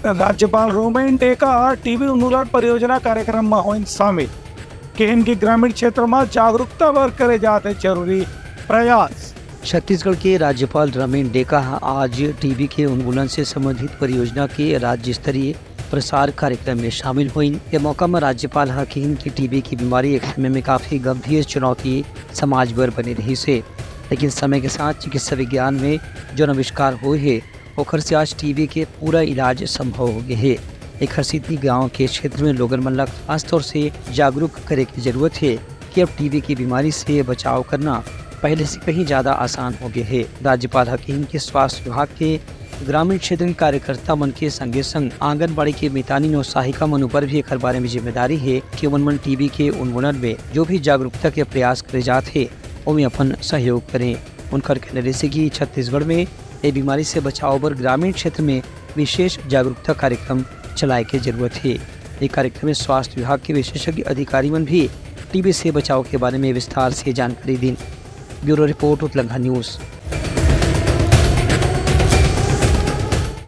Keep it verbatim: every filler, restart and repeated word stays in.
राज्यपाल रोमेन डेका ह टीबी उन्मूलन परियोजना कार्यक्रम म होइन शामिल। किहिन कि ग्रामीण क्षेत्र म जागरूकता बर करे जात हे जरूरी प्रयास। छत्तीसगढ़ के राज्यपाल रमेन डेका ह आज टीबी के उन्मूलन से संबंधित परियोजना के राज्य स्तरीय प्रसार कार्यक्रम में शामिल होइन। ये मौका म राज्यपाल ह किहिन कि टीबी की बीमारी एक समय में काफी गंभीर चुनौती समाज बर बने रहिस हे, लेकिन समय के साथ चिकित्सा विज्ञान में जौन आविष्कार होए हे, ओखर से आज टीबी के पूरा इलाज संभव हो गए हे। एखर सेती गांव के क्षेत्र में लोगन मन ला खासतौर से जागरूक करे के जरूरत हे कि अब टीबी की बीमारी से बचाव करना पहले से कहीं ज्यादा आसान हो गए हे। राज्यपाल ह किहिन कि स्वास्थ्य विभाग के ग्रामीण क्षेत्र के कार्यकर्ता मन के संगे संग आंगनबाड़ी के मितानिन अउ सहायिका मन ऊपर भी एखर बारे में जिम्मेदारी हे कि ओमन मन टीबी के उन्मूलन में जो भी जागरूकता के प्रयास करे जात हे, ओमे अपन सहयोग करें। उनकर कहना रहिस हे कि छत्तीसगढ़ में ये बीमारी से बचाव बर ग्रामीण क्षेत्र में विशेष जागरूकता कार्यक्रम चलाए के जरूरत हे। ये कार्यक्रम में स्वास्थ्य विभाग के विशेषज्ञ अधिकारी मन भी टीबी से बचाव के बारे में विस्तार से जानकारी दीन। Bureau report, Utlangha news.